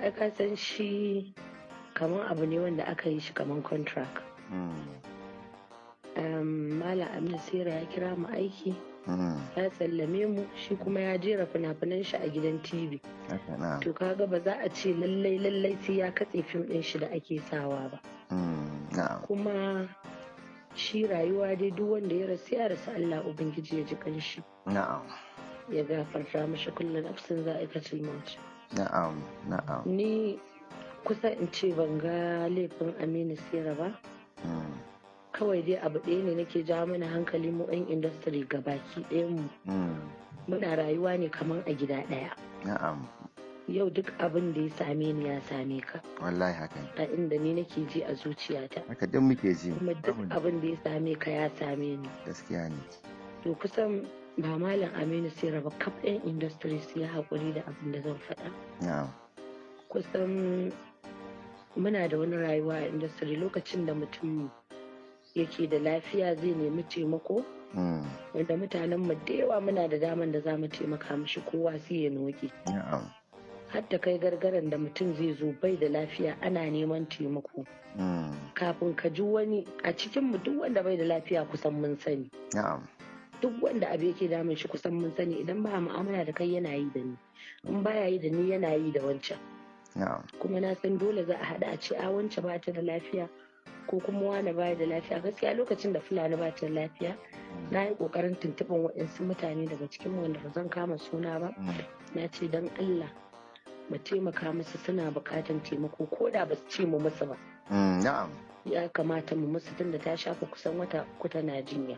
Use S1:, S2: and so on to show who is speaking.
S1: ai ka san shi kamar abu ne wanda aka yi shi kamar contract. Malam Aminu Sera ya kira mu aiki, ya sallame mu, shi kuma ya jera fina-finan shi a gidan TV.
S2: Haka, na'am.
S1: To kaga ba za a ce lallai lallai sai ya katse fim ɗin shi da ake sawa ba. Kuma shi rayuwa dai, duk wanda ya rasu ya rasu, Allah Ubangiji ya ji kanshi. Ya gafarta mashi, kullu nafsin za'iqatul maut.
S2: na'am na'am
S1: Ni kusa in ce ban ga laifin Aminu Sera ba. Kawai dai abu ɗaya ne nake jawo mana hankali, mu 'yan industry gabaki ɗayan mu. Muna rayuwa ne kamar a gida ɗaya. Yau duk abin da ya same ni ya same ka.
S2: Wallahi haka ne.
S1: A inda ni nake ji a zuciyata.
S2: Haka duk muke ji.
S1: Kuma duk abin da ya same ka ya same ni.
S2: Gaskiya ne.
S1: To kusan ba Malam Aminu Sera ba, kaf 'yan industry su yi haƙuri da abin da zan faɗa. Kusan muna da wani rayuwa a industry, lokacin da mutum yake da lafiya zai nemi taimako, wanda mutanen mu da yawa muna da daman da za mu taimaka mishi, kowa sai ya noke. Har ta kai gargaran da mutum zai zo bai da lafiya ana neman taimako. Kafin ka ji wani a cikin mu, duk wanda bai da lafiya kusan mun sani. Duk wanda abu yake damun shi kusan mun sani, idan ba mu'amala da kai yana yi da ni, in baya yi da ni yana yi da wancan. Kuma na san dole za a haɗa a ce a wance ba ta da lafiya ko kuma wane baya da lafiya. Gaskiya lokacin da Fulani ba ta da lafiya, na yi ƙoƙarin tuntuɓan waɗansu mutane daga cikin wanda ba zan kama suna ba. Na ce don Allah mu taimaka musu, suna buƙatan taimako, ko da ba su ce mu musu ba. Ya kamata mu musu, tunda ta shafa kusan wata 3 tana jinya.